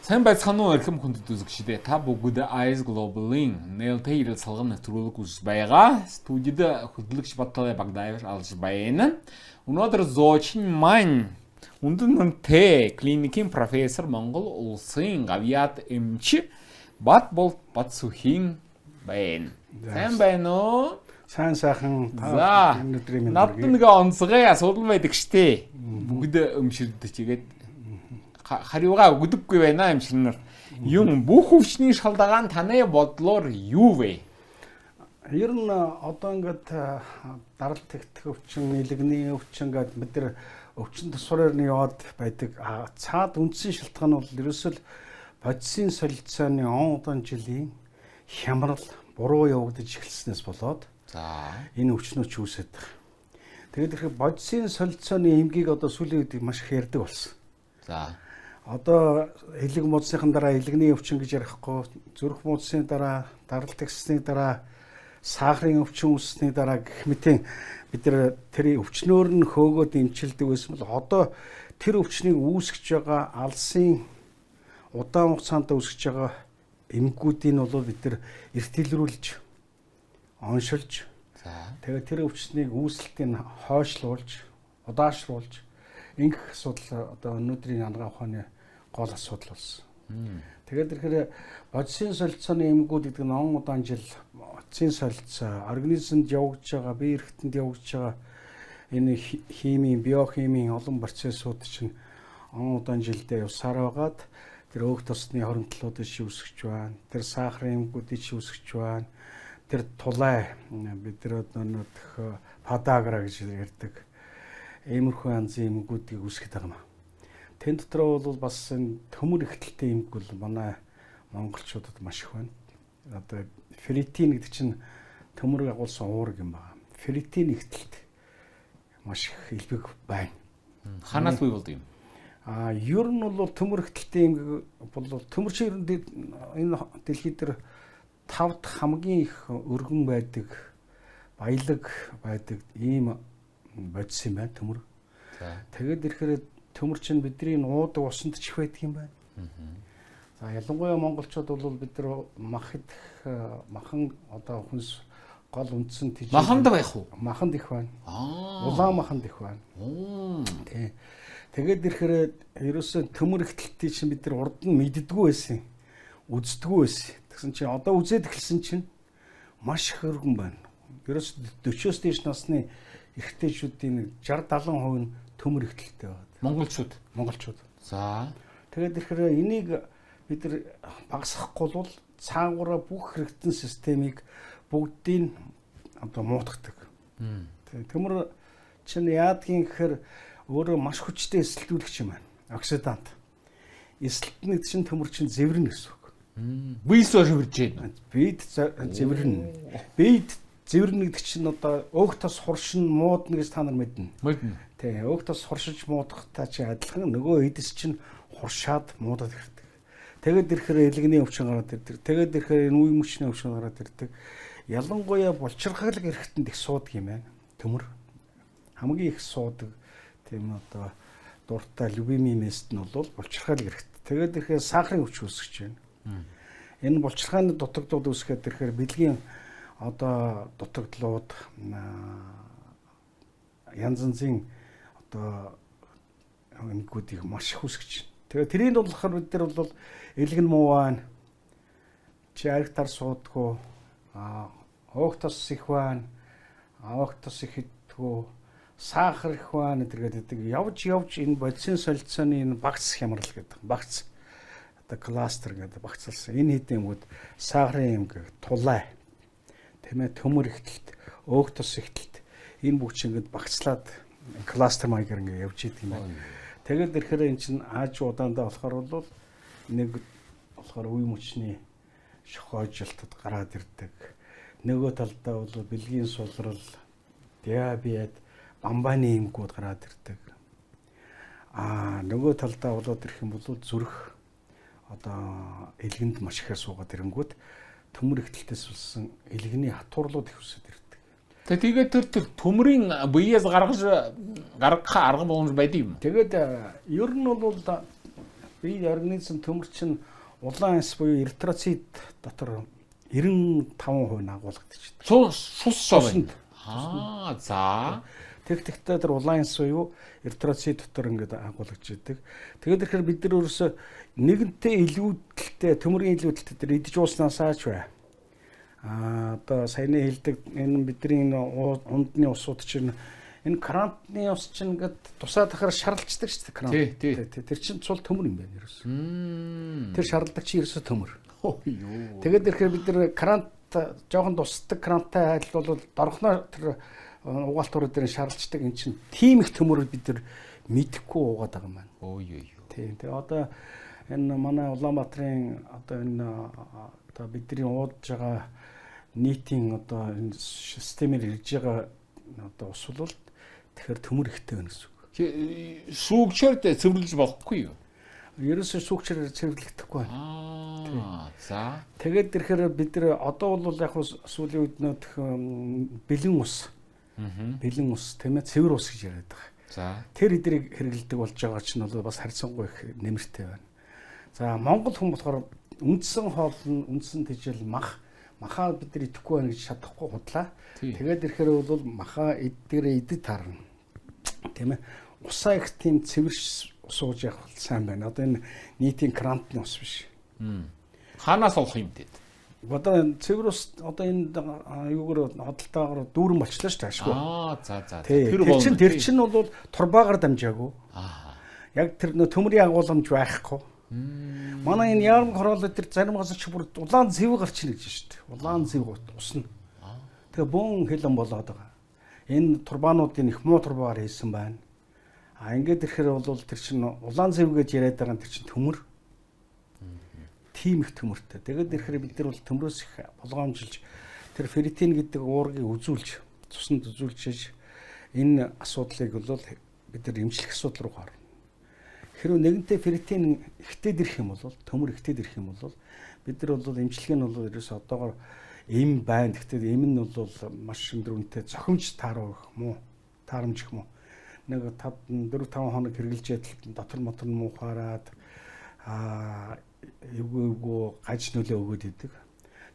Сайн байцгаана уу, эрхэм хүндэт үзэгчдээ. Та бүгд Eyes Global-ын нээлттэй ярилцлагын нэвтрүүлэг үзэж байгаа. Студид хөтлөгч Батталай Багдаев алж байна. Өнөөдөр зочин маань үндэстэн клиникийн профессор, Монгол улсын гавьяат эмч Батболд Батсүхийн байна. Сайн байна уу? Сайн сайхан. Та өнөөдрийн мэнд. Надад нэг онцгой асуудал байдаг штэ. Бүгд өмшөрдөж игээд хариугаа өгдөггүй байна юм шиг нар. Юм бүх өвчний шалтгаан таны бодлоор юу вэ? Ер нь одоо ингээд даралт тэгтэх өвчин, илэгний өвчин гэдэг бид нар өвчин тусвараар нь яваад байдаг. Цаад үндсэн шалтгаан бол ерөөсөө л бодисын солилцооны он удаан жилийн хямрал буруу явагдаж эхэлснээс болоод за энэ өвчнүүд ч үүсээд байгаа. Тэгээд ихээр бодисын солилцооны эмгийг одоо сүүлийн үед маш их ярьдаг болсон. За. Одоо элэг муудсныхан дараа элэгний өвчин гэж ярихгүй, зүрх муудсны дараа, даралт тэгсний дараа, сахарын өвчин үүссний дараа гэх мэтийн бид нар тэр өвчнөөр нь хөөгөөд эмчилдэг байсан бол одоо тэр өвчнийг үүсгэж байгаа алсын удаан хугацаанд үүсгэж байгаа эмгүүдийг нь бол бид нар эрт илрүүлж, оншилж, за тэгээд тэр өвчнийг үүсэлтийг хойшлуулж, удаашруулж ингэх асуудал одоо өнөөдрийн анагаах ухааны гол асуудал болсон. Тэгээд ирэхээр бодисын солилцооны эмгүүд гэдэг нь он удаан жил бодисын солилцоо, организмд явагдаж байгаа, бие эрхтэнд явагдаж байгаа энэ химийн, биохимийн олон процессууд чинь он удаан жилдээ явсаар байгаад тэр өөх тосны хоримтлуудыг чи үүсгэж байна. Тэр сахарын эмгүүдийг чи үүсгэж байна. Тэр тулай бид нар одоо нөх подагра гэж ярьдаг. Иймэрхүү янзын эмгүүдийг үүсгэж байгаа юм. Тэн дотор бол бас энэ төмөр ихтэлтэй эмг бол манай монголчуудад маш их байна. Одоо ферритин гэдэг чинь төмөр агуулсан уураг юм байна. Ферритин ихтэлт маш их элбэг байна. Ханаас бий болдог юм? А ер нь бол төмөр ихтэлтэй эмг бол төмөр чинь ер нь энэ дэлхий дээр 5 дахь хамгийн их өргөн байдаг, баялаг байдаг ийм бодис юм байна төмөр. За. Тэгээд ирэхээр төмөр чинь бидний нуудаг усанд ч их байдаг юм байна. За ялангуяа монголчууд бол бид нар мах идэх, махан одоо хүнс гол үндсэн тэжээл. Маханд байх уу? Маханд их байна. Аа. Улаан маханд их байна. Тий. Тэгээд ирэхээр ерөөсөө төмөр ихтэлтийг чинь бид нар урд нь мэддэггүй байсан. Үздэггүй байсан. Тэгсэн чинь одоо үзээд эхэлсэн чинь маш их өргөн байна. Ерөөсөө 40-оос дээш насны эрэгтэйчүүдийн 60 70% нь төмөр ихтэлтэй байна. Монголчууд. Монголчууд. За. Тэгээд ирэхээр энийг бид нар багасгахгүй бол цаагаараа бүх хэрэгтэн системийг бүгдийг одоо муутгадаг. Төмөр чинь яадгийн гэхээр өөрөө маш хүчтэй эсэлтүүлэгч юм байна. Оксидант. Эсэлтнэ гэдэг чинь төмөр чинь зэврэнэ гэсэн үг. Биес шивэрж байна. Бид зэврэнэ. Бид зэврэнэ гэдэг чинь одоо өөх тос хуршин муудна гэж та нар мэднэ. Мэднэ. Тий, өөх тос хуршиж муудахтай чи адилхан нөгөө эдис чинь хуршаад муудаад ирдэг. Тэгээд ирэхээр элэгний өвчин гараад ирдэг. Тэгээд ирэхээр энэ үе мөчний өвчин гараад ирдэг. Ялангуяа булчирхаглаг эрхтэнд их суудаг юм байна. Төмөр. Хамгийн их суудаг тийм одоо дуртай любимый мест нь бол булчирхаглаг эрхт. Тэгээд ирэхээр сахарын өвчин үүсгэж байна. Энэ булчирхааны дутагдлууд үүсгэхэд ирэхээр бэлгийн одоо дутагдлууд янз янзын одоо эмгүүдийг маш их үүсгэж байна. Тэгээ тэрийг бол болохоор бид нар бол элгэн муу байна. Чи арх тар суудгүй, уух тос их байна, уух тос их иддэггүй, сахар их байна гэдэг. Явж явж энэ бодисын солилцооны энэ багц хямрал гэдэг. Багц одоо кластер гэдэг багцлсан. Энэ хэдийн юмуд сахарын эмгэг, тулай, тийм ээ, төмөр ихтэлт, өөх тос ихтэлт энэ бүх чинь ингээд багцлаад кластер маягаар ингээд явж идэг юм байна. Тэгээд ирэхээр эн чинь ааж удаандаа болохоор бол нэг болохоор үе мөчний шохойжилтод гараад ирдэг. Нөгөө талдаа бол бэлгийн сулрал, диабет, бамбаны эмгүүд гараад ирдэг. Аа нөгөө талдаа болоод ирэх юм бол зүрх одоо элгэнд маш ихээр суугаад ирэнгүүт төмөр ихтэлтээс болсон элгэний хатуурлууд их үсэд ирдэг. Тэгээд тэр төмрийн биеэс гаргах арга боломж байдаг юм. Тэгээд ер нь бол Бие организм төмөр чинь улаан энс буюу эритроцит дотор 95% агуулгадчихдаг. Цус шоно. Аа за. Тэгтэгтээ тэр улаан энс буюу эритроцит дотор ингээд агуулгадчихдаг. Тэгээд ихээр бид нар өөрсөө нэгэнтээ илүүдэлтэй төмөрийн илүүдэлтэй тэр идэж ууснасаа ч бай. Аа одоо саяны хэлдэг энэ бидний энэ ундны усууд чинь энэ крантны ус чинь ингээд тусаад тахаар шарлцдаг шүү дээ крант. Тий. Тэр чинь цул төмөр юм байна ерөөс. Тэр шарладаг чинь ерөөсөө төмөр. Ёо. Тэгээд ирэхээр бид нар крант жоохон тусдаг крантай айл бол дорхноо тэр угаалтуруу дээр шарлцдаг эн чинь тийм их төмөр бид нар мэдэхгүй уугаад байгаа юм байна. Өө ёо ёо. Тийм. Тэгээ одоо энэ манай Улаанбаатарын одоо энэ одоо бидний уудж байгаа нийтийн одоо энэ системээр ирж байгаа одоо ус бол тэгэхээр төмөр ихтэй байна гэсэн үг. Сүүгчээр цэвэрлэж болохгүй юу? Ерөөсөө сүүгчээр цэвэрлэгдэхгүй байна. Аа за. Тэгээд ирэхээр бид нар одоо бол яг сүүлийн үед нөх бэлэн ус. Бэлэн ус тийм ээ цэвэр ус гэж яриад байгаа. За. Тэр эдрийг хэрэглэдэг болж байгаа чинь бол бас харьцангуй их нэмэртэй байна. За Монгол хүн болохоор үндсэн хоол нь үндсэн тэжээл мах махаа бид нар идэхгүй байна гэж чадахгүй худлаа. Тэгээд ирэхээр бол махаа эдгээрээ идэд таарна. Тийм ээ. Усаа их тийм цэвэр ус ууж явах сайн байна. Одоо энэ нийтийн крантны ус биш. Хаанаас олох юм бэ? Одоо цэвэр ус одоо энэ юугаар худалдаагаар дүүрэн болчлоо шүү дээ ашгүй. Аа за за. Тэр чинь бол турбаагаар дамжаагүй. Аа. Яг тэр нөө төмрийн агуулгамж байхгүй. Манай энэ яармаг хороолол тэр зарим газар чи бүр улаан зэв гарч ийн гэж шүү дээ. Улаан зэв усна. Тэгээ бөөн хилэн болоод байгаа. Энэ турбаануудын их муу турбаар хийсэн байна. А ингээд ирэхээр бол тэр чинь улаан зэв гэж яриад байгаа нь тэр чинь төмөр. Тийм их төмөртэй. Тэгээд ирэхээр бид нар бол төмрөөс их болгоомжилж тэр ферритин гэдэг уургийг үзүүлж, цуснд үзүүлж энэ асуудлыг бол бид нар эмчлэх асуудал руу гарна. Хэрвээ нэгэнтээ ферритин ихтэй дэрх юм бол төмөр ихтэй дэрх юм бол бид нар бол эмчилгээ нь бол ерөөс одоогор эм байна. Гэхдээ эм нь бол маш өндөр үнэтэй зохимж таарах юм уу? Таарамж их юм уу? Нэг 4 5 хоног хэрглэж ядал дотор мотор муухаараад эвгүй гаж нөлөө өгөөд идэг.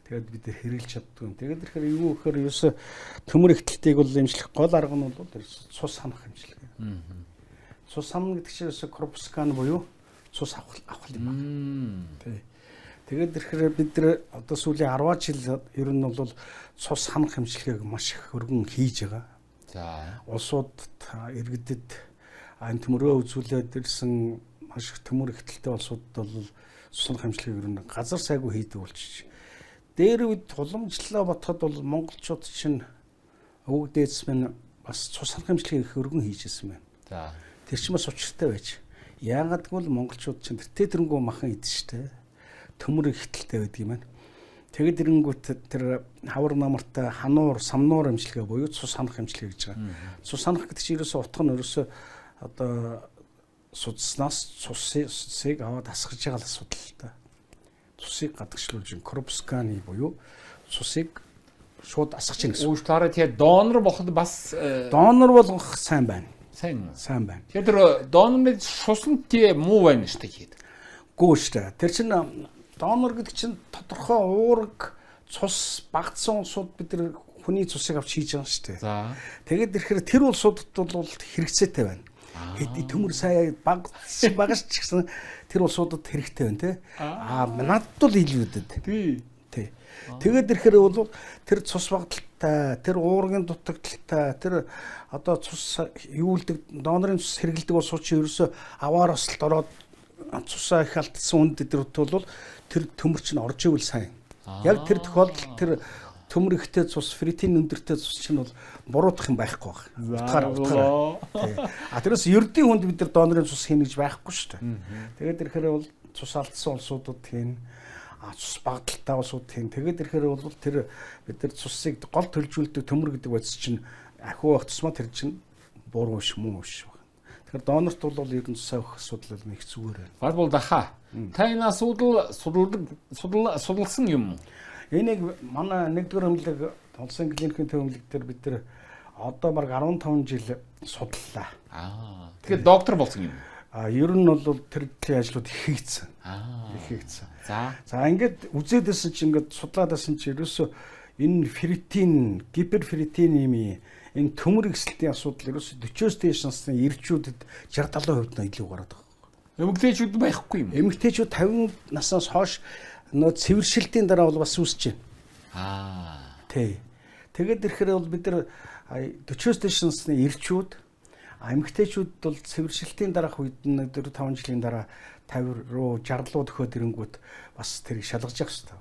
Тэгээд бид хэрглэж чаддгүй. Тэгээд ирэхээр юу гэхээр ерөөсө төмөр ихтэлтийг бол эмчлэх гол арга нь бол цус ханах эмчилгээ. Цус ханна гэдэг чинь ерөөсө корпускан буюу цус авах юм байна. Тий. Тэгээд ирэхээр бид нар одоо сүүлийн 10 жил ер нь бол цус ханах эмчилгээг маш их өргөн хийж байгаа. За. Улсуудад иргэдэд энэ төмөрөө үзүүлээд ирсэн маш их төмөр ихтэлтэй улсуудад бол цус ханах эмчилгээг ер нь газар сайгүй хийдэг болчих. Дээр үед уламжлалаа бодоход бол монголчууд чинь өвөг дээдс минь бас цус ханах эмчилгээг их өргөн хийж ирсэн байна. За. Тэр чинь бас учиртай байж. Яагаад гэвэл монголчууд чинь тэртээ тэрнгүү махан идэж штэ. Төмөр ихтэлтэй байдаг юм байна. Тэгэд ирэнгүүт тэр хавар намартай хануур, самнуур эмчилгээ буюу цус ханах эмчилгээ гэж байгаа. Цус ханах гэдэг чинь ерөөсөө утга нь ерөөсөө одоо судснаас цусыг аваад асгаж байгаа л асуудал л та. Цусыг гадагшлуулж корпусканы буюу цусыг шууд асгаж гин гэсэн. Уучлаарай тэгэхээр донор болоход бас донор болгох сайн байна. Сайн. Сайн байна. Тэгэхээр тэр донорны цуснд тий муу байна шүү дээ. Гүү шүү дээ. Тэр чинь донор гэдэг чинь тодорхой уураг цус багцсан улсууд бид нар хүний цусыг авч хийж байгаа шүү дээ. За. Тэгээд ирэхээр тэр улсуудад бол хэрэгцээтэй байна. Хэд төмөр сая баг багш ч гэсэн тэр улсуудад хэрэгтэй байна те. Аа надад бол илүүдэд. Тий. Тий. Тэгээд ирэхээр бол тэр цус багталтай, тэр уургийн дутагдaltaй, тэр одоо цус юулдэг донорын цус хэрэглэдэг улсууд чи ерөөсөө аваар осолд ороод цусаа их алдсан үнд эдгэрт бол тэр төмөр чинь орж ивэл сайн. Яг тэр тохиолдолд тэр төмөр ихтэй цус, ферритин өндөртэй цус чинь бол буруутах юм байхгүй байх. Утгаараа. А тэрээс ердийн хүнд бид нар донорын цус хийнэ гэж байхгүй шүү дээ. Тэгээд ирэхээр бол цус алдсан улсуудад хийн, цус багталтай улсууд хийн. Тэгээд ирэхээр бол тэр бид нар цусыг гол төлжүүлдэг төмөр гэдэг бодис чинь ахиу байх тусмаа тэр чинь буруу биш муу биш. Тэгэхээр донорт бол ер нь цусаа өгөх асуудал бол нэг зүгээр байна. Бат бол даха. Та энэ асуудал судалсан юм уу? Энийг манай нэгдүгээр эмнэлэг улсын клиникийн төв эмнэлэг дээр бид нар одоо бараг 15 жил судлаа. Аа. Тэгэхээр доктор болсон юм уу? А ер нь бол тэр төрлийн ажлууд их хийгдсэн. Их хийгдсэн. За ингээд үзээд байсан чинь, ингээд судлаад байсан чинь ерөөсөө энэ ферритин, гиперферритинемийн энэ төмөр ихсэлтийн асуудал ерөөсөө 40-оос дээш насны эрчүүдэд 60 70% нь илүү гараад байгаа. Эмэгтэйчүүд байхгүй юм. Эмэгтэйчүүд 50 наснаас хойш нөө цэвэршилтийн дараа бол бас үүсэж байна. Тий. Тэгээд ирэхээр бол бид нар 40-оос дээш насны эрчүүд, эмэгтэйчүүд бол цэвэршилтийн дараах үед нь 4 5 жилийн дараа 50 руу 60 руу төхөөд ирэнгүүт бас тэрийг шалгаж явах хэрэгтэй.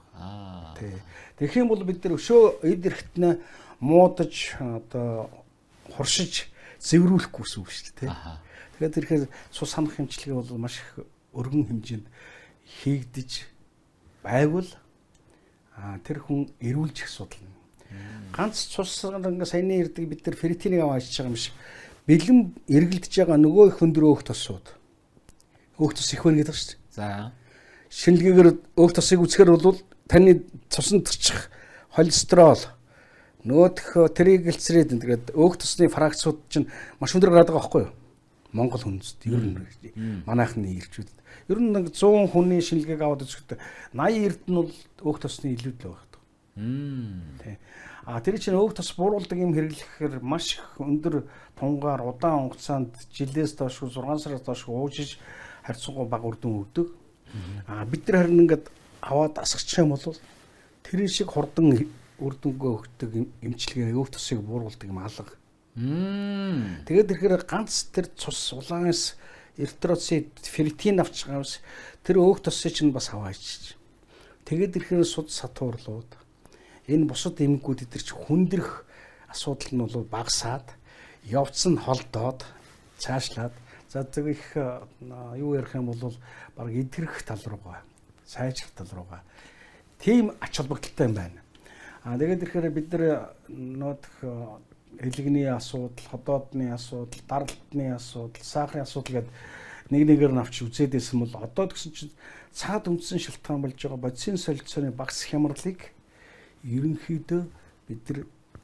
Тий. Тэгэх юм бол бид нар өшөө эд эрхтнээ муудаж, одоо хуршиж зэврүүлэхгүй гэсэн үг шүү дээ. Тэгээд ирэхээр цус ханах эмчилгээ бол маш их өргөн хэмжээнд хийгдэж байвал тэр хүн эрүүлж асуудал. Ганц цус ингээ саяны ирдэг бид нар ферритинийг аваа ичж байгаа юм шиг бэлэн эргэлдэж байгаа нөгөө их өндөр өөх тосууд. Өөх тос их байна гэдэг шүү дээ. Шинэлгээгээр өөх тосыг үзэхээр бол таны цуснд төрчих холестерол, нөгөөх триглицерид, тэгээд өөх тосны фракцууд чинь маш өндөр гараад байгаа байхгүй юу? Монгол хүндэст ер нь манайхны ирчүүдэд ер нь нэг 100 хүний шинэлгээг аваад үзэхэд 80 90 нь бол өөх тосны илүүдэл байх. Тий. А тэр чинь өөх тос бууруулдаг юм хэрэглэхээр маш их өндөр тунгаар удаан хугацаанд жилээс доош 6 сараас доош уужиж харьцангуй бага үр дүн өгдөг. А бид нар харин ингээд аваад асгачих юм бол тэрэн шиг хурдан үр дүнгээ өгдөг эмчилгээ өөх тосыг бууруулдаг юм алга. Тэгээд ирэхээр ганц тэр цус улаан эс эритроцит ферритин авч байгаа ус тэр өөх тосыг чинь бас аваа ичиж. Тэгээд ирэхээр суд сатуурлууд энэ бусад эмгэгүүд эдэр чи хүндрэх асуудал нь бол багасаад, явц нь холдоод цаашлаад, за зөв их юу ярих юм бол баг эдгэрэх тал руугаа, сайжрах тал руугаа тийм ач холбогдолтой юм байна. А тэгээд ирэхээр бид нар нөөх элэгний асуудал, ходоодны асуудал, даралтны асуудал, сахарын асуудал гэдэг нэг нэгээр нь авч үзээд байсан бол одоо тэгсэн чинь цаад үндсэн шалтгаан болж байгаа бодисын солилцооны багас хямралыг ерөнхийдөө бид нар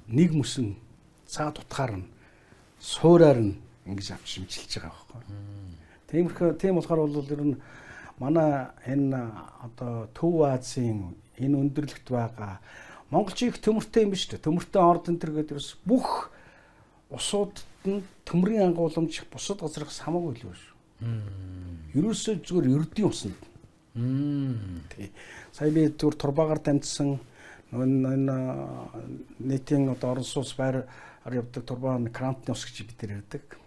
нэг мөсөн цаад утгаар нь суураар нь ингэж авч шимжилж байгаа байхгүй. Тиймэрхүү тийм болохоор бол ер нь манай энэ одоо Төв Азийн энэ өндөрлөгт байгаа монголч их төмөртэй юм биш үү? Төмөртэй орд энэ төр гэдэг ерөөс бүх усуудад нь төмрийн агуулмж бусад газрахаас хамаагүй илүү шүү. Ерөөсөө зүгээр ердийн усанд. Тий. Сая би зүгээр турбаагаар дамжсан энэ нийтийн одоо орон сууц байр явдаг турбаа крантны ус гэж бид ярьдаг.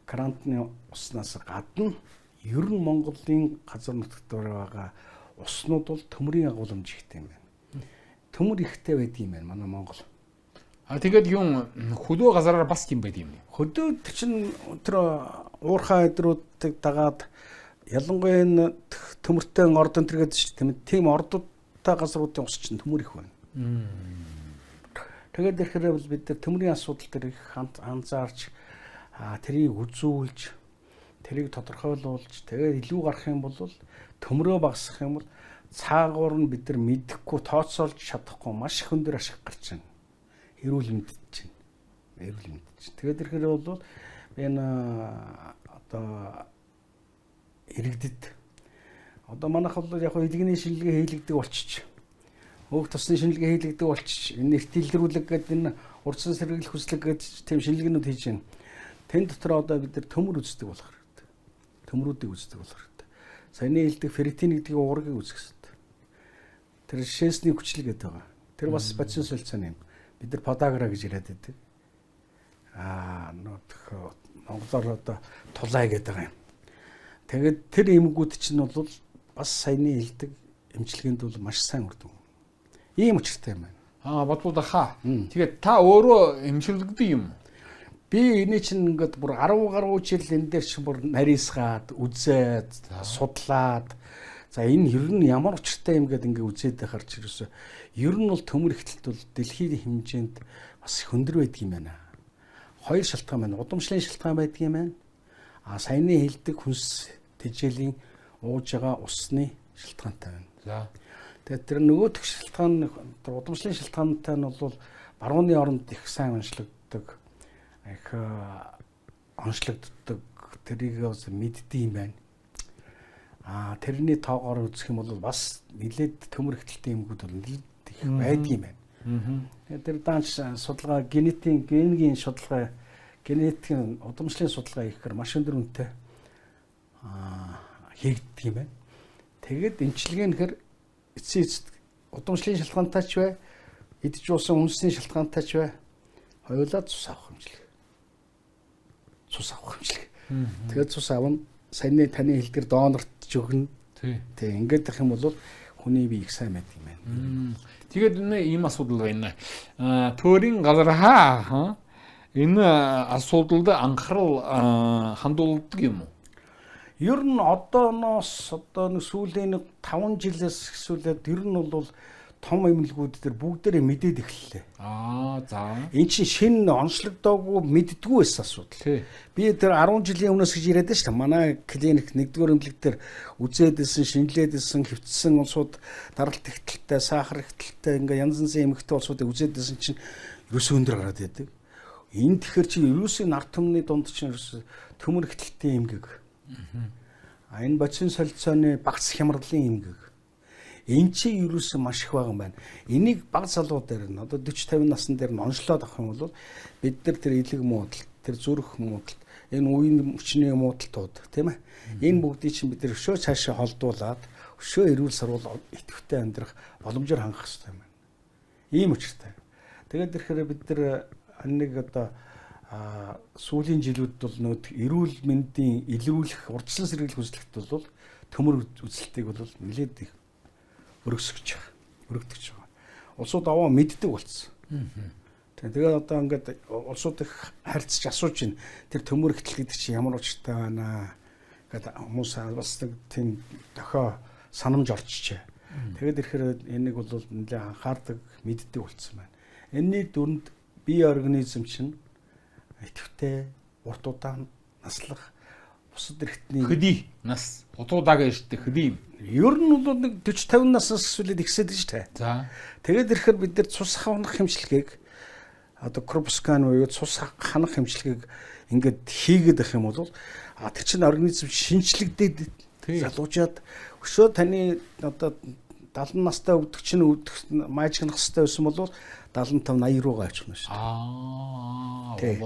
Крантны уснаас гадна ер нь Монголын газар нутагт байгаа уснууд бол төмрийн агуулмж ихтэй юм байна. Төмөр ихтэй байдаг юм байна манай Монгол. А тэгээд юм хөдөө газараар бас тийм байд юм. Хөдөө чинь тэр уурхай эдрүүдийг дагаад ялангуяа энэ төмөртэй орд энэ төр гэдэг чинь тийм ордуудтай газруудын ус чинь төмөр их байна. Тэгээд ирэхээр бол бид нар төмрийн асуудал дээр их анзаарч, тэрийг үзүүлж, тэрийг тодорхойлуулж, тэгээд илүү гарах юм бол төмрөө багасгах юм бол цаагуур нь бид нар мэдэхгүй, тооцоолж чадахгүй маш их өндөр ашиг гарч байна. Эрүүл мэнд чинь. Эрүүл мэнд чинь. Тэгээд ирэхээр бол би энэ одоо иргэдэд одоо манайх бол яг илгэний шинжилгээ хийлэгдэг болчих. Өөх тосны шинжилгээ хийлэгдэг болчих. Энэ эрт илрүүлэг гэдэг, энэ урдсан сэргийлэх хүслэг гэдэг тийм шинжилгээнүүд хийж байна. Тэн дотор одоо бид нар төмөр үздэг болох хэрэгтэй. Төмрүүдийг үздэг болох хэрэгтэй. Саяны хэлдэг ферритин гэдгийг уургийг үзэх хэрэгтэй. Тэр шээсний хүчлэг гэдэг байгаа. Тэр бас бодисын солилцооны юм. Бид нар подагра гэж яриад байдаг. Аа нөтх монголоор одоо тулай гэдэг байгаа юм. Тэгээд тэр эмгүүд чинь бол бас саяны хэлдэг эмчилгээнд бол маш сайн үр дүн. Ийм учиртай юм байна. Аа бодвол хаа. Тэгээд та өөрөө эмчилгдэг юм. Би эний чинь ингээд бүр 10 гаруй жил энэ дээр чинь бүр нарийсгаад, үзээд, судлаад, за энэ ер нь ямар учиртай юм гээд ингээ үзээд байхаар ч ерөөсөө ер нь бол төмөр ихтэлт бол дэлхийн хэмжээнд бас их өндөр байдаг юм байна. Хоёр шалтгаан байна. Удамшлын шалтгаан байдаг юм байна. А саяны хэлдэг хүнс тэжээлийн ууж байгаа усны шалтгаантай байна. Тэгээд тэр нөгөөх шалтгаан, тэр удамшлын шалтгаантай нь бол барууны оронд их сайн онцлогддог, их онцлогддог Тэрийг бас мэддэг юм байна. Тэрний тоогоор үзэх юм бол бас нэлээд төмөр ихтэлтэй эмгүүд бол нэлээд их байдаг юм байна. Тэр даанч судалгаа генетийн генгийн судалгаа генетикийн удамшлын судалгаа хийхээр маш өндөр үнэтэй хийгддэг юм байна. Тэгээд эмчилгээ нэхэр эцсийн эцэст удамшлын шалтгаантай ч бай, идэж уусан үндэсний шалтгаантай ч бай, хоёулаа цус авах эмчилгээ. Цус авах эмчилгээ. Тэгээд цус авна. Саяны таны хэлдгэр донорт ч өгнө. Тий. Ингээд ах юм бол хүний бие их сайн байдаг юм байна. Тэгээд энэ ийм асуудал байна. Төөрийн газархаа энэ асуудалд анхаарал хандуулдаг юм уу? Ер нь одооноос одоо нэг сүүлийн нэг 5 жилээс эхлүүлээд ер нь бол том эмнэлгүүд дээр бүгдээрээ мэдээд эхэллээ. За. Эн чинь шинэ онцлогдоогүй мэддэггүй байсан асуудал. Би тэр 10 жилийн өмнөөс гэж яриад шүү дээ. Манай клиник 1-р эмнэлэг дээр үзээд исэн, шинжилээд исэн, хэвтсэн улсууд даралт ихтэлтэй, сахар ихтэлтэй ингээ янз янзын эмгэгтэй улсуудыг үзээд исэн чинь ерөөсөө өндөр гараад идэг. Энэ тэгэхээр чи ерөөсөө нар түмний дунд чинь ерөөсөө төмөр ихтэлтэй эмгэг. Энэ бодисын солилцооны багц хямралын эмгэг. Энэ чи ерөөсөө маш их байгаа юм байна. Энийг баг залуу дээр нь одоо 40 50 насн дээр нь онцлоод авах юм бол бид нар тэр элэг муудалт, тэр зүрх муудалт, энэ үеийн мөчний муудалтууд тийм ээ. Энэ бүгдийг чинь бид нар өшөө цаашаа холдуулаад өшөө эрүүл саруул идэвхтэй амьдрах боломжоор хангах хэрэгтэй юм байна. Ийм учиртай. Тэгээд ирэхээр бид нар нэг одоо сүүлийн жилүүд бол нөт эрүүл мэндийн илрүүлэх, урьдчилан сэргийлэх хүслэгт бол төмөр үзэлтийг бол нэлээд их өргөсгөж байгаа. Өргөдөгч байгаа. Улсууд аваа мэддэг болсон. Тэгээд одоо ингээд улсууд их харьцаж асууж байна. Тэр төмөр ихтэл гэдэг чинь ямар учиртай байна гэдэг хүмүүс бас нэг тийм дохио санамж орчжээ. Тэгээд ирэхээр энийг бол нэлээд анхаардаг, мэддэг болсон байна. Энэний дүрэнд бие организм чинь идэвхтэй урт удаан наслах бусад эрхтний хөдий нас утуудаг шүү дээ хөдий юм. Ер нь бол нэг 40 50 наснаас эхлээд ихсээд шүү дээ. За. Тэгээд ирэхээр бид нар цус хавнах хэмжлэгийг одоо кропскан буюу цус ханах хэмжлэгийг ингээд хийгээд байх юм бол тэр чинь организм шинчлэгдээд залуужаад өшөө таны одоо 70 настай өвдөх чинь өвдөх маажигнах хэвээр байсан бол 75 80 руугаа очих нь шүү дээ.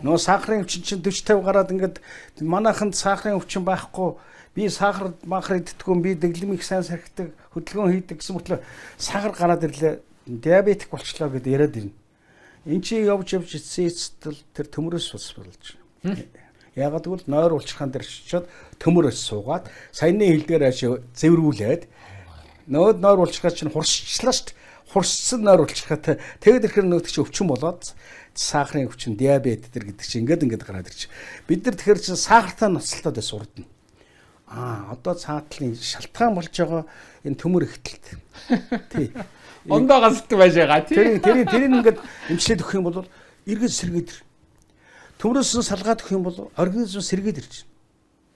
Нөгөө сахарын өвчин чинь 40 50 гараад ингээд манайханд сахарын өвчин байхгүй, би сахар махар иддэггүй, би дэглэм их сайн сархидаг, хөдөлгөөн хийдэг гэсэн мөртлөө сахар гараад ирлээ, диабетик болчлоо гэдээ яриад ирнэ. Энд чи явж явж эцсийн эцэст тэр төмөрөөс бас болж байна. Яагаад гэвэл нойр улчирхаан дээр очиод төмөр өс суугаад саяны хэлдгээр ашиг зэврүүлээд нөгөөд нойр улчирхаа чинь хурсчлаа шүү дээ. Хурссан нойр улчирхаатай тэгээд ирэхээр нөгөөд чинь өвчин болоод сахарын өвчин, диабет тэр гэдэг чинь ингээд ингээд гараад ирч. Бид нар тэгэхээр чинь сахартай ноцолтоод байсан урд нь. Одоо цаатлын шалтгаан болж байгаа энэ төмөр ихтэлт. Тий. Ондоо газарт байж байгаа тий. Тэр ингээд эмчлээд өгөх юм бол эргээд сэргээд ир. Төмрөөс нь салгаад өгөх юм бол организм сэргээд ирж.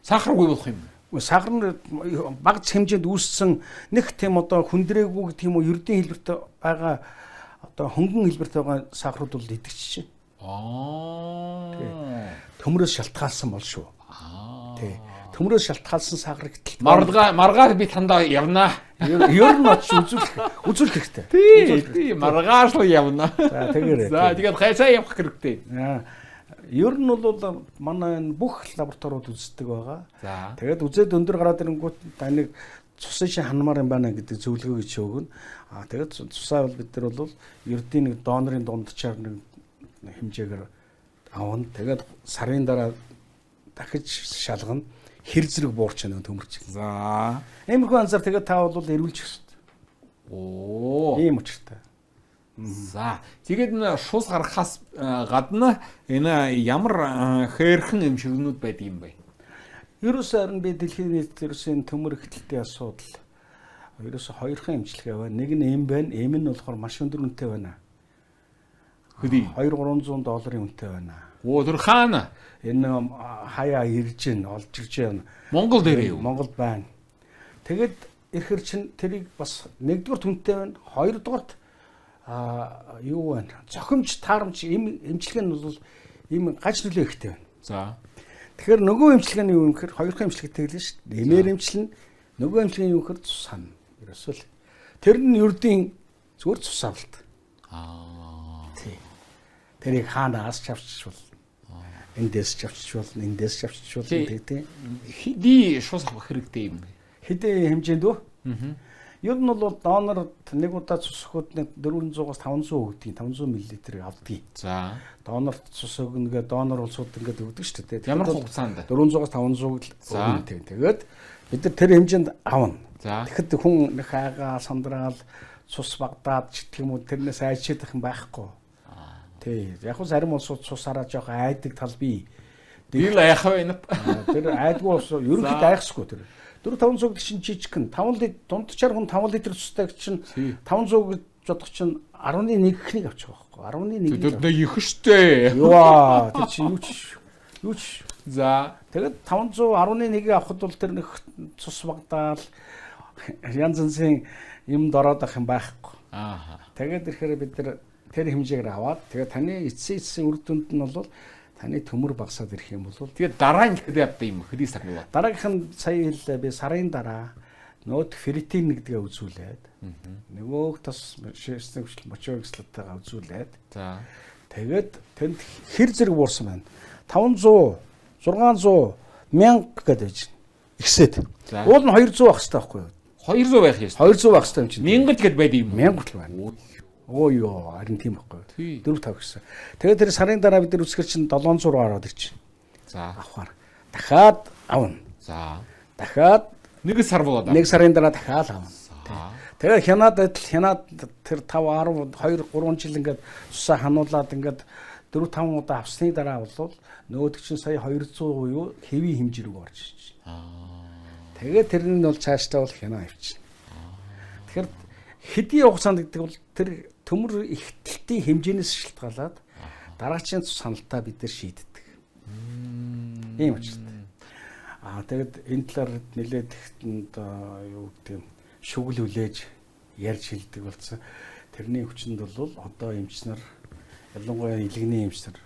Сахаргүй болох юм. Сахар нь бага хэмжээнд үүссэн нэг тийм одоо хүндрээгүй гэх юм уу ердийн хэлбэрт байгаа одоо хөнгөн хэлбэрт байгаа сахарууд бол идэгч чинь. Төмрөөс шалтгаалсан бол шүү. Тий. Төмрөөс шалтгаалсан сахар гэтэл маргааш би тандаа явнаа. Ер нь очиж үзүүлэх хэрэгтэй. Тий, маргааш л явна. За тэгээрэй. За тэгээд хайсаа явах хэрэгтэй. Ер нь бол манай энэ бүх лабораториуд үздэг байгаа. За. Тэгээд үзээд өндөр гараад ирэнгүүт таныг цусын шин ханмаар юм байна гэдэг зөвлөгөөг чи өгнө. Тэгээд цусаа бол бид нар бол ердийн нэг донорын дундчаар нэг хэмжээгээр авна. Тэгээд сарын дараа дахиж шалгана. Хэр зэрэг буурч байна төмөрч. За. Иймэрхүү анзаар тэгээд та бол эрүүлчих хэрэгтэй. Оо. Ийм учиртай. За. Тэгээд энэ шус гаргахаас гадна энэ ямар хээрхэн эмчилгээнүүд байдаг юм бэ? Ерөөсөө харин би дэлхийн нийт ерөөсөө энэ төмөр ихтэлтэй асуудал. Ерөөсөө хоёрхан эмчилгээ байна. Нэг нь эм байна. Эм нь болохоор маш өндөр үнэтэй байна. Хөдий. 2-300 долларын үнэтэй байна. Оо тэр хаана? Энэ хаяа ирж гин, олж ирж байна. Монгол дээр юу? Монголд байна. Тэгээд ирэхэр чин тэрийг бас нэгдүгээр түнтэй байна. Хоёрдугаарт юу байна? Зохимж, таарамж эмчилгээ нь бол ийм гаж нөлөө ихтэй байна. За. Тэгэхээр нөгөө эмчилгээ нь юу юм гэхээр хоёрхан эмчилгээ тэглэн шүү дээ. Нэмэр эмчилнэ. Нөгөө эмчилгээ нь юу гэхээр цус хана. Ерөөсөө л тэр нь ердийн зүгээр цус авалт. Тий. Тэрийг хаанаас ч авчиж болно. Эндээс ч авчиж болно, эндээс ч авчиж болно Тий. тий. Хэдий шус авах хэрэгтэй юм. Хэдэн хэмжээнд үү? Ер нь бол донор нэг удаа цус өгөхөд нэг 400-аас 500 өгдөг, 500 мл авдгийг. За. Донорт цус өгнө гэ донор улсууд ингээд өгдөг шүү дээ. Ямар Тэгэхээр бол хугацаанд? 400-аас 500 л За. өгнө тийм. Тэгээд бид нар тэр хэмжээнд авна. За. Тэгэхэд хүн нэг хайгаа сандраал цус багадаад ч гэх юм уу тэрнээс айчидах юм байхгүй. Тий. Яг хөө зарим улсууд цусаараа жоох айдаг тал бий. Би л айх вэ? Тэр айдгүй улс ерөнхийдөө За. айхсгүй тэр. 4 500 гэдэг чинь жижигхэн 5 литр дунджаар хүн 5 литр цустай гэж чинь Тий. 500 гэж бодох чинь 11 ихнийг авчих байхгүй 11-ийг Тэр нэг их штэ. Йоо тэр чинь юу ч юу ч За. Тэгээд 511-ийг авахд бол тэр нэг цус багдаал янз янзын юмд ороод ах юм байхгүй. Аа. Тэгээд ирэхээр бид нар тэр хэмжээгээр аваад тэгээд таны эцсийн эцсийн үр дүнд нь бол таны төмөр багасаад ирэх юм бол Тэгээд дараа нь хэд явдаг юм? Хэдий сар болоо. дараагийнх нь сая хэллээ би сарын дараа нөгөөх ферритин гэдгээ үзүүлээд нөгөөх тос шээсний хүчил мочоо кислотагаа үзүүлээд За. тэгээд тэнд хэр зэрэг буурсан байна. 500, 600, 1000 гэдэг байж байна. Ихсээд. За. Уул нь 200 байх хэрэгтэй байхгүй юу? 200 байх ёстой. 200 байх хэрэгтэй юм чинь. 1000 л гэд байд юм. 1000 хүртэл байна. Оо ёо, харин тийм байхгүй Тий. юу? 4 5 гэсэн. Тэгээд тэр сарын дараа бид нар үсгэр чинь 700 руу ороод ирчин. За. Авахар. Дахиад авна. За. Дахиад Нэг сар болоо. нэг сарын дараа дахиад авна. За. Тэгээд хянаад адил хянаад тэр 5 10 2 3 жил ингээд цусаа хануулаад ингээд 4 5 удаа авсны дараа бол нөгөөдөг чинь сая 200 буюу хэвийн хэмжээ рүү орж ирж байна. Тэгээд тэр нь бол цаашдаа бол хянаа авчина. Тэгэхээр хэдийн хугацаанд гэдэг бол тэр төмөр ихтэлтийн хэмжээнээс шалтгаалаад дараачийн цус ханалтаа бид нар шийддэг. Ийм учиртай. Аа тэгэд энэ талаар нэлээд ихтэнд юу гэдэг юм шүгэл хүлээж ярьж хэлдэг болсон. Тэрний хүчинд бол одоо эмч нар ялангуяа илгэний эмч нар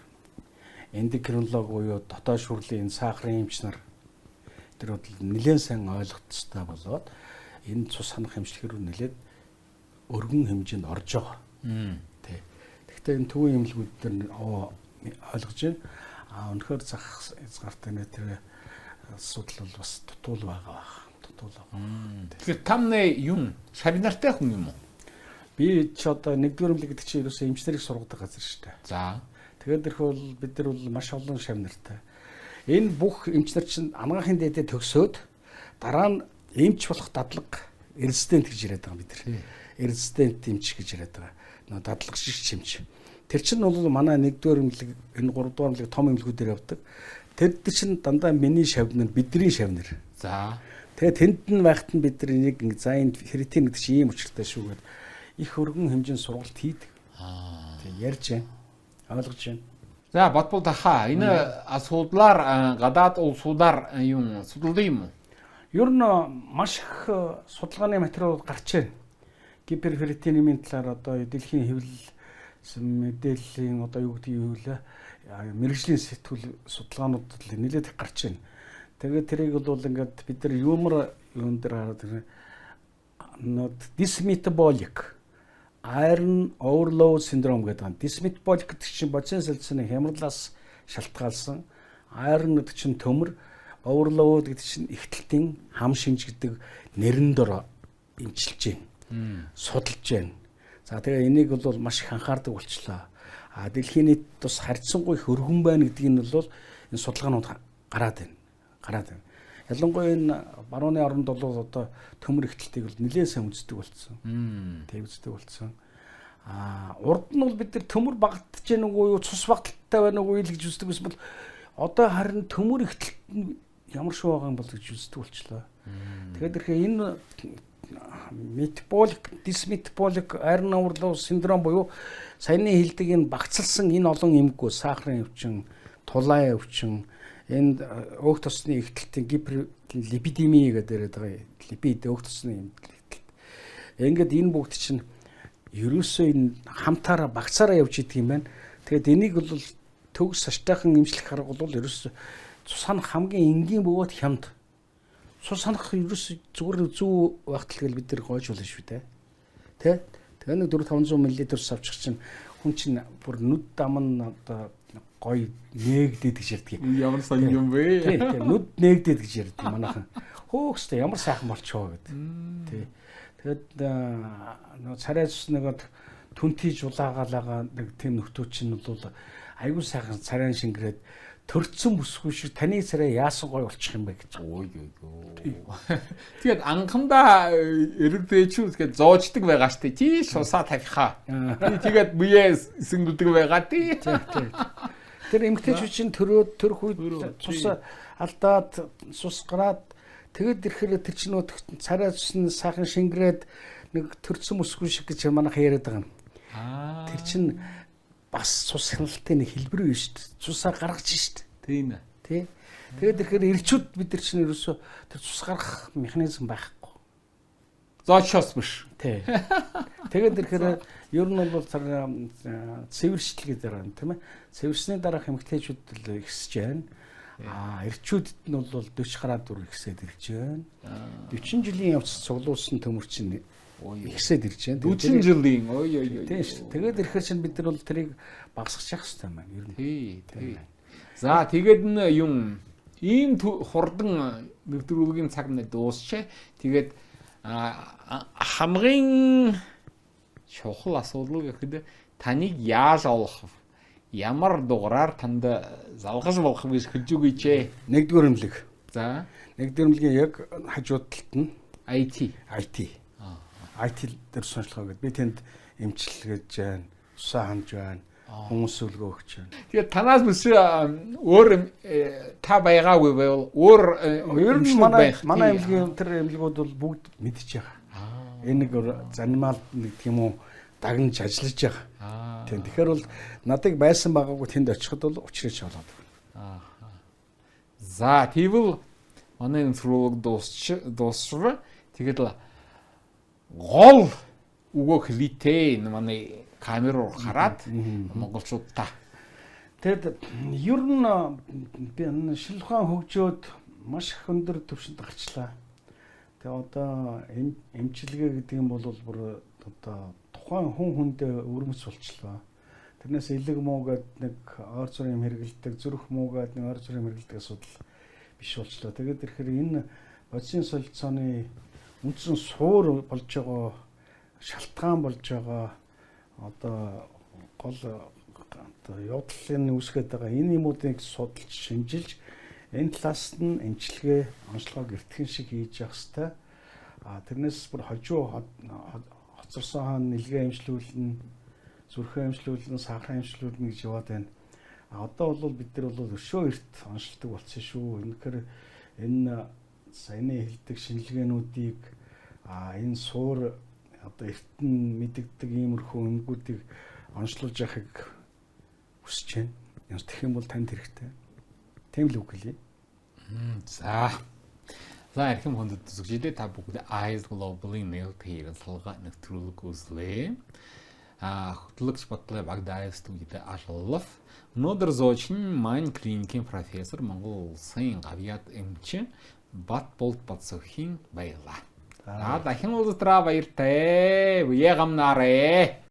эндокринолог буюу дотоод шүрлийн энэ сахарын эмч нар тэр бол нэлээд сайн ойлгох ёстой болоод энэ цус ханах эмчлэг рүү нэлээд өргөн хэмжээнд орж байгаа. Тий. Гэхдээ энэ төвийн эмнэлгүүд дээр ойлгож байна. А үнэхээр зах хязгаартай нэ тэр асуудал бол бас дутуул байгаа байх. Дутуул байгаа. Тэгэхээр там нэ юм шавь нартай хүн юм уу? Би ч одоо нэгдүгээр эмнэлэг гэдэг чинь ерөөсөө эмч нарыг сургадаг газар шүү дээ. За. Тэгээд ирэх бол бид нар бол маш олон шав нартай. Энэ бүх эмч нар чинь анагаахын дээдээ төгсөөд дараа нь эмч болох дадлага резидент гэж яриад байгаа бид нар. Резидент эмч гэж яриад байгаа. Нөө дадлага шигч эмч. Тэр чинь бол манай нэгдүгээр эмнэлэг энэ гуравдугаар эмнэлэг том эмнэлгүүдээр явдаг. Тэр чинь дандаа миний шав нар, бидний шав нар. За. Тэгээ тэнд нь байхад нь бид нар энийг ингэ за энэ ферритин гэдэг чинь ийм учиртай шүү гэд их өргөн хэмжээнд сургалт хийдэг. Тэг ярьж байна. Ойлгож байна. За Батбол дахаа энэ асуудлаар гадаад улсуудаар юм судалдаг юм уу? Ер нь маш их судалгааны материалууд гарч байна. Гиперферритинемийн талаар одоо дэлхийн хэвлэл мэдээллийн одоо юу гэдгийг юу лээ мэрэгжлийн сэтгүүл судалгаанууд л нэлээд их гарч байна. Тэгээд тэрийг бол ингээд бид нар юмор юун дээр хараад ирнэ. Нот dysmetabolic iron overload syndrome гэдэг байна. Dysmetabolic гэдэг чинь бодисын солилцооны хямралаас шалтгаалсан iron гэдэг чинь төмөр, overload гэдэг чинь ихтэлтийн хам шинж гэдэг нэрэн дор эмчилж байна. Судалж байна. За тэгээ энийг бол маш их анхаардаг болчлоо. А дэлхийн нийт тус харьцангуй их өргөн байна гэдгийг нь бол энэ судалгаанууд гараад байна. Гараад байна. Ялангуяа энэ барууны оронд бол одоо төмөр ихтэлтийг бол нэлээд сайн үздэг болсон. Тэг үздэг болсон. А урд нь бол бид нар төмөр багтж гэнэ үгүй юу, цус багталтай байна уу л гэж үздэг байсан бол одоо харин төмөр ихтэлт нь ямар шүү байгаа юм бол гэж үздэг болчлоо. Тэгэхээр ирэхээр энэ metabolic dysmetabolic iron overload syndrome буюу саяны хэлдэг энэ багцлсан энэ олон эмгэгүү сахарын өвчин, тулаан өвчин, энэ өөх тосны ихтэлтийн гиперлипидеми гэдэг яриад байгаа. Липид өөх тосны ихтэлт. Ингээд энэ бүгд чинь ерөөсөө энэ хамтаараа багцаараа явж идэг юм байна. Тэгээд энийг бол төгс саштайхан эмчлэх арга бол ерөөсөө Цус ханах хамгийн энгийн бөгөөд хямд. Цус ханах ерөөс зүгээр зүү байхтал гэл бид нар гойж болно шүү дээ. Тэ? Тэгээ нэг 4 500 мл цус авчих чинь хүн чинь бүр нүд дам нь одоо гоё нээгдээд гэж ярьдаг. Ямар сонь юм бэ? Тий, тий, нүд нээгдээд гэж ярьдаг манайхан. Хөөх хэвээ ямар сайхан болчихоо гэдэг. Тий. Тэгээд нөгөө царай цус нөгөө түнтий жулаагаалаа нэг тийм нөхдөө чинь бол айгүй сайхан царайн шингэрээд төрцөн бүсгүй шиг таны царай яасан гоё болчих юм бэ гэж. Ой ой ой. Тэгээд анхандаа эрэгдээчүү тэгээд зоочдөг байгаа штэ. Чи сусаа тавихаа. Тэгээд бүе сөнгөлдөг байгаа тий. Тэр эмэгтэйчүүд чинь төрөөд төрөх үед цус алдаад цус гараад тэгээд ирэхээр тэр чинь нөө царай цус нь сайхан шингэрээд нэг төрцөн бүсгүй шиг гэж манайх яриад байгаа юм. Тэр чинь бас цус хяналтын нэг хэлбэр юу шүү дээ. Цусаа гаргаж шүү дээ. Тийм ээ. Тий. Тэгээд ирэхээр эрчүүд бид нар чинь ерөөсөө тэр цус гаргах механизм байхгүй. Зоочоос биш. Тий. Тэгээд ирэхээр ер нь бол цэвэршил гэдэг юм тийм ээ. Цэвэрсний дараах эмэгтэйчүүд л ихсэж байна. Аа, эрчүүдэд нь бол 40 гаруй дүр ихсээд ирж байна. 40 жилийн явц цуглуулсан төмөр чинь ихсээд ирж байна. 40 жилийн ой ой ой. Тийм шүү. Тэгээд ирэхээр чинь бид нар бол тэрийг багасгах хэрэгтэй юм байна. Ер нь. Тий, тий. За тэгээд нь юм ийм хурдан нэвтрүүлгийн цаг нь дуусчээ. Тэгээд хамгийн чухал асуудал гэхэд таныг яаж олох вэ? Ямар дугаараар танд залгаж болох вэ гэж хэлж өгөөч ээ. Нэгдүгээр эмнэлэг. За. Нэгдүгээр эмнэлгийн яг хажуу талд нь IT. IT. IT дээр сонирхолтой гэдэг. Би тэнд эмчилгэж байна, усаа ханж байна, хүмүүс сүлгөө өгч байна. Тэгээд танаас биш өөр та байгаагүй байвал өөр ер нь манай эмнэлгийн тэр эмнэлгүүд бол бүгд мэдж байгаа. Энэ нэг занимал нэг тийм үү дагнаж ажиллаж байгаа. Тийм. Тэгэхээр бол надыг байсан байгаагүй тэнд очиход бол учраач болоод байна. За тэгвэл манай нэвтрүүлэг дуусч тэгээд гол үгөө хэлийтэй энэ манай камер руу хараад монголчуудаа. Тэгэд ер нь би шинжлэх ухаан хөгжөөд маш их өндөр түвшинд гарчлаа. Тэгээ одоо эмчилгээ гэдэг юм бол бүр одоо тухайн хүн хүндээ өвөрмөц болчлоо. Тэрнээс элэг муу гээд нэг ойр зургийн юм хэрэгэлдэг, зүрх муу гээд нэг ойр зургийн юм хэрэгэлдэг асуудал биш болчлоо. Тэгээд ирэхээр энэ бодисын солилцооны үндсэн суур болж байгаа, шалтгаан болж байгаа одоо гол одоо явдлын үүсгээд байгаа энэ юмуудыг судалж шинжилж энэ талаас нь эмчилгээ онцлогоо гэртгэн шиг хийж явах хэрэгтэй. А тэрнээс бүр хожуу хоцорсон хаан нэлгээ эмчлүүлнэ, зүрхээ эмчлүүлнэ, сахараа эмчлүүлнэ гэж яваад байна. А одоо бол бид нар бол өшөө эрт онцлдог болсон шүү. Үнэхээр энэ саяны хэлдэг шинжилгээнүүдийг энэ суур одоо эртэн мэдэгдэг иймэрхүү өмгүүдийг онцлуулж яхахыг хүсэж байна. Тэгэх юм бол танд хэрэгтэй. Тийм л үг хэлье. За. За эрхэм хүндэт үзэгчдээ та бүгд Eyes Global-ийн нээлттэй ярилцлага нэвтрүүлэг үзлээ. Хөтлөгч Батлай Багдаев студид ажиллав. Өнөөдөр зочин маань клиникийн профессор Монгол улсын гавьяат эмч Батболд Батсөхийн байлаа. За дахин уулзтраа баяртай. Үе гамнаарэ.